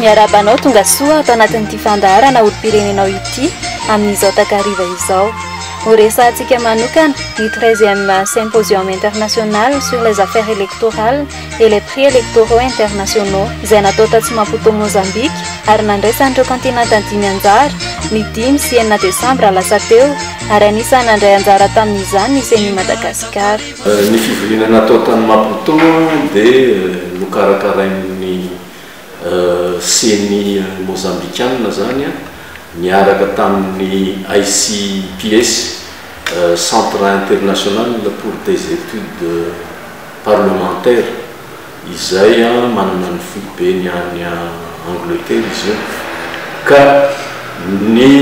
Miarahaba anao tonga soa ato anatin'ity fandaharana olom-pirenenao ity amin'izao takariva izao. Ho resahantsika manokana ny 13e Symposium international sur les affaires électorales et les prix électoraux internationaux izay natao tatsy Maputo Mozambique ary nandraisan'ireo kaontinanta dimy anjara ny dimy sy enina desambra lasa teo ary anisan'ny nandray anjara tamin'izany ny Ceni Madagasikara. Ny fivoriana natao tany Maputo dia nokarakarain'ny Ceni Mozambikanina izany niaraka tamin'ny ICPS, Centre International pour des Etudes Parlementaires, izay manana ny foibeny any Angleterre izy io. Ka ny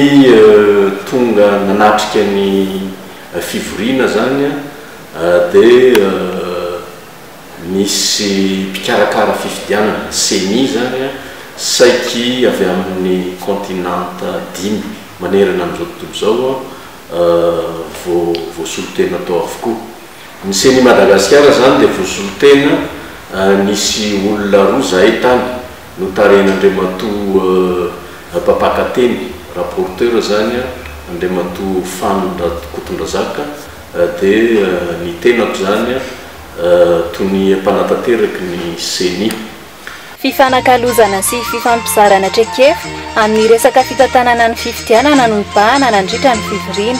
tonga nanatrika ny fivoriana izany dia Nisy mpikarakara fifidianana, Ceni izany, saiky avy amin'ny kaontinanta dimy manerana an'izao tontolo izao vao voasolo tena tao avokoa. Ny Ceni Madagasikara izany dia voasolo tena, nisy olona roa izahay tany, notarihin'Andriamatoa mpampakateny, rapporteur izany, Andriamatoa Fano Rakotondrazaka dia ny tenako izany Tonia mpanatanteraky ny Ceni. Fifanakalozana sy fifampizarana traikefa amin'ny resaka fitantanana ny fifidianana no nibahana nandritra ny fivoriana.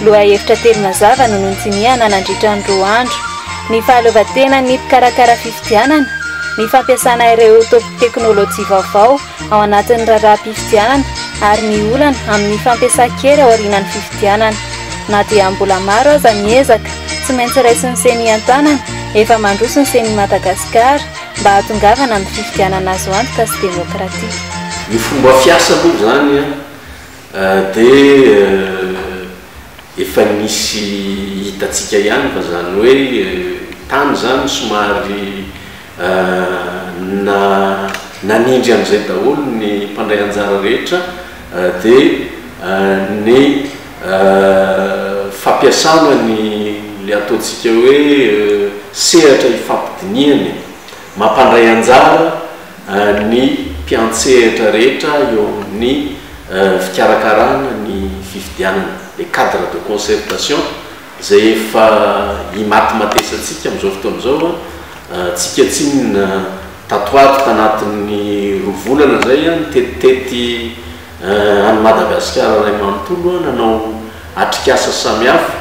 Lohahevitra telo mazava no nodinihana nandritra ny roa andro, ny fahaleovantenan'ny mpikarakara fifidianana, ny fampiasana ireo teknolojia vaovao ao anatin'ny raharaham-pifidianana ary ny olana amin'ny fampiasan-kery aorianan'ny fifidianana. Na dia mbola maro aza ny ezaka tsy maintsy raisin'ny Ceni an-tanana, efa mandroso ny Ceni Madagasikara mba hahatongavana amin'ny fifidianana azo antoka sy demokratika. Ny fomba fiasa aloha izany dia efa nisy hitantsika ihany fa izany hoe tany izany somary Na nanindry an'izay daholo ny mpandray anjara rehetra dia ny fampiasana ny ilay ataontsika hoe sehatra ifampidinihana e, mampandray anjara ny mpiantsehatra rehetra eo amin'ny fikarakarana ny fifidianana, le cadre de concertation. Izay efa imatimatesantsika amin'izao fotoana izao an, tsika tsinona tato ato tanatin'ny roa volana izay an, nitetitety an'i Madagasikara iray manontolo an, nanao atrikasa samihafa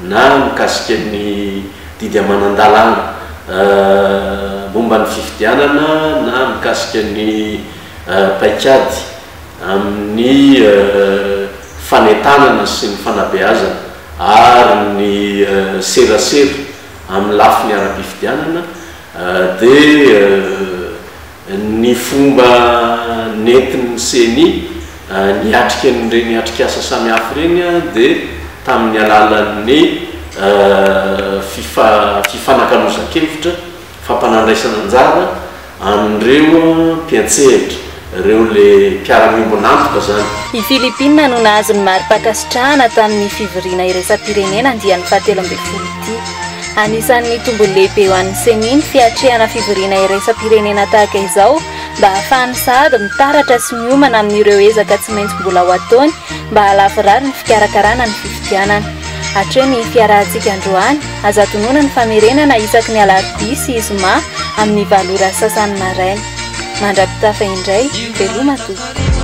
na mikasika ny didy aman'andalàna momba ny fifidianana na mikasika ny paikady amin'ny fanentanana sy ny fanabeazana ary ny serasera amin'ny lafiny ara-pifidianana dia ny fomba nentin'ny Ceni niatrika an'ireny atrikasa samihafa ireny dia tamin'ny alalan'ny fifanakalozan-kevitra fampanandraisana anjara an'ireo mpiantsehatra, ireo le mpiara-miombon'antoka zany. I Filipina no nahazo ny mari-pankasitrahana tamin'ny fivoriana iraisam-pirenena andiany fahatelo ambin'ny folo ity. Anisan'ny tombony lehibe ho an'ny Ceni ny fiatrehana fivoriana iraisam-pirenena tahaka izao mba hahafahany sahady mitaratra sy miomana amin'ireo ezaka tsy maintsy mbola ho ataony mba hahalavorary ny fikarakarana ny fifidianana. Hatreo ny fiarahantsika androany. Aza adinoina ny famerenana isaky ny alarobia sy zoma amin'ny valo ora sasany maraina. Mandra-pitafa indray, veloma tompoko.